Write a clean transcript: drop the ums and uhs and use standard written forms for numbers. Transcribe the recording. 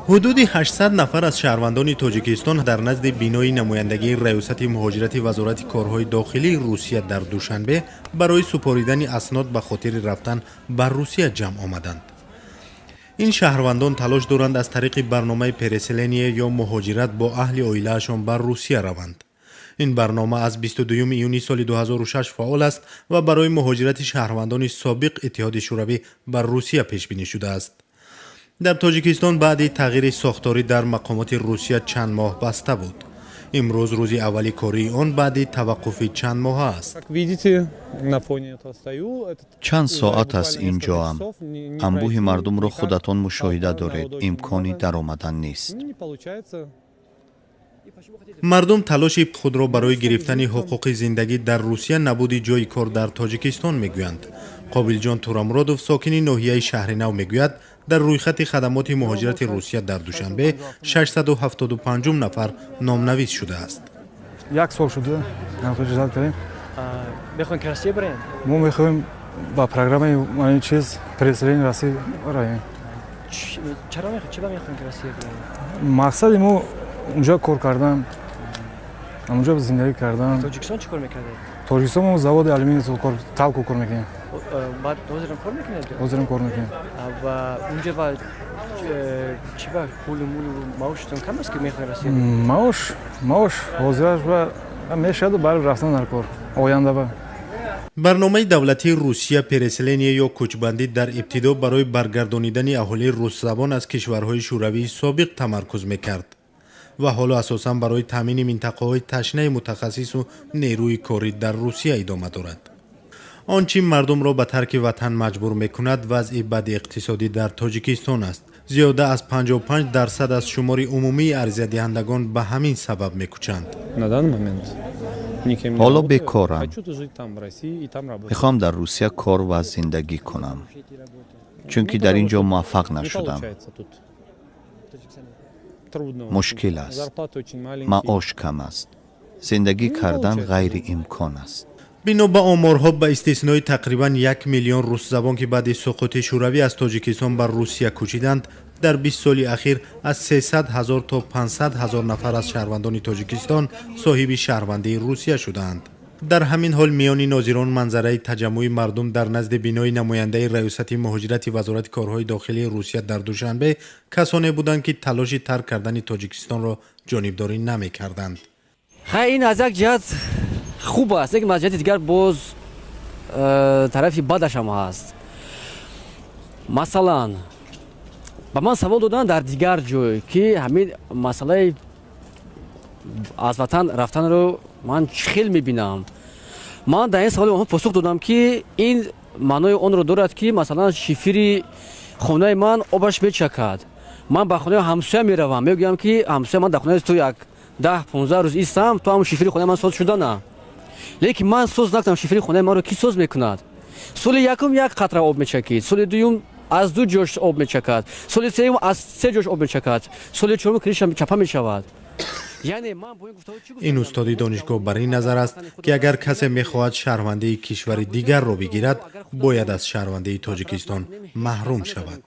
Ҳудуди 800 нафар аз шаҳрвандони Тоҷикистон дар назди бинои намояндагии Раёсати муҳоҷирати Вазорати корҳои дохилии Русия дар Душанбе барои супоридани аснод ба хотири рафтан ба Русия ҷамъ омаданд. Ин шаҳрвандон талош доранд аз тариқи барномаи переселение ё муҳоҷират бо аҳли оилаашон ба Русия раванд. Ин барнома аз 22 июни соли 2006 фаъол аст ва барои муҳоҷирати шаҳрвандони собиқ Иттиҳоди Шӯравӣ ба Русия пешбинӣ шудааст. Дар Тоҷикистон баъди тағйири сохторӣ дар мақомоти Русия чанд моҳ баста буд. Имрӯз рӯзи аввали кории он баъди таваққуфи чанд моҳа аст. Чанд соат аст инҷоам. Анбӯҳи мардумро худатон мушоҳида доред, имкони даромадан нест. Мардум талоши худро барои гирифтани ҳуқуқи зиндагӣ дар Русия набуди ҷойи кор дар Тоҷикистон мегӯянд. Қобилҷон Турамуродов, сокини ноҳияи Шаҳринав, мегӯяд, дар рӯйхати хадамоти муҳоҷирати Русия дар Душанбе 675 нафар номнавис шудааст. Як сол шуда ҷазат кардем. Мехоҳем ки Россия барем? Мо мехоҳем ба программаи ин чиз, переселение Россия, равем. Чаро чиба мехоҳем ки Россия барем? Мақсади мо унҷо кор кардан, онҷо зиндагӣ кардан. Тоҷикистон чӣ кор мекардед? Тоҷикистон мо заводи алюминий, талко кор мекунем. Баъд ҳозирам кор мекунед? Ҳозирам кор мекунем. Ва унҷа ва чӣ ба пулу мулу маошатон кам аст, ки мехоҳед Россия? Маош ҳозираш ба мешаваду барои рафтан дар кор оянда ба. Барномаи давлатии Русия переселение ё кӯчбандӣ дар ибтидо барои баргардонидани аҳолии русзабон аз кишварҳои шӯравии собиқ тамаркуз мекард ва ҳоло асосан барои таъмини минтақаҳои ташнаи мутахассису нерӯи корӣ дар Русия идома дорад. Он чи мардумро ба тарки ватан маҷбур мекунад, вазъи бади иқтисодӣ дар Тоҷикистон аст. Зиёда аз 55% аз шумори умумии аризадиҳандагон ба ҳамин сабаб мекӯчанд. Ҳоло бекорам, мехоҳам дар Русия кор ва зиндагӣ кунам, чунки дар ин ҷо муваффақ нашудам. Мушкил аст, маош кам аст, зиндагӣ кардан ғайриимкон аст. Бино ба оморҳо, ба истиснои тақрибан 1 миллион русзабон, ки баъди суқути Шӯравӣ аз Тоҷикистон ба Русия кӯчиданд, дар 20 соли ахир аз 300 ҳазор то 500 ҳазор нафар аз шаҳрвандони Тоҷикистон соҳиби шаҳрвандии Русия шудаанд. Дар ҳамин ҳол, миёни нозирон манзараи таҷаммуи мардум дар назди бинои намояндаи Раёсати муҳоҷирати Вазорати корҳои дохилии Русия дар Душанбе касоне буданд, ки талоши тарк кардани Тоҷикистонро ҷонибдорӣ намекарданд. Хай, ин аз як ҷиҳат хуб аст, лекин аз ҷиҳати дигар боз тарафи бадашам ҳаст. Масалан, ба ман савол доданд дар дигар ҷой, ки ҳамин масъалаи аз ватан рафтанро ман чӣ хел мебинам. Ман дар ин саволи онҳо посух додам, ки ин маънои онро дорад, ки масалан, шифири хонаи ман обаш мечакад, ман ба хонаи ҳамсоя меравам, мегӯям, ки ҳамсоя, ман дар хонаи ту як 10-15 рӯз истам, то ҳам шифири хонаи ман соз шудана. Лекин ман соз накунам, шифири хонаи маро кӣ соз мекунад? Соли якум як қатра об мечакид, соли дуюм аз ду ҷош об мечакад, соли сеюм аз се ҷош об мечакад, соли чорум крыша чапа мешавад. Ин устоди донишгоҳ бар ин назар аст, ки агар касе мехоҳад шаҳрвандии кишвари дигарро бигирад, бояд аз шаҳрвандии Тоҷикистон маҳрум шавад.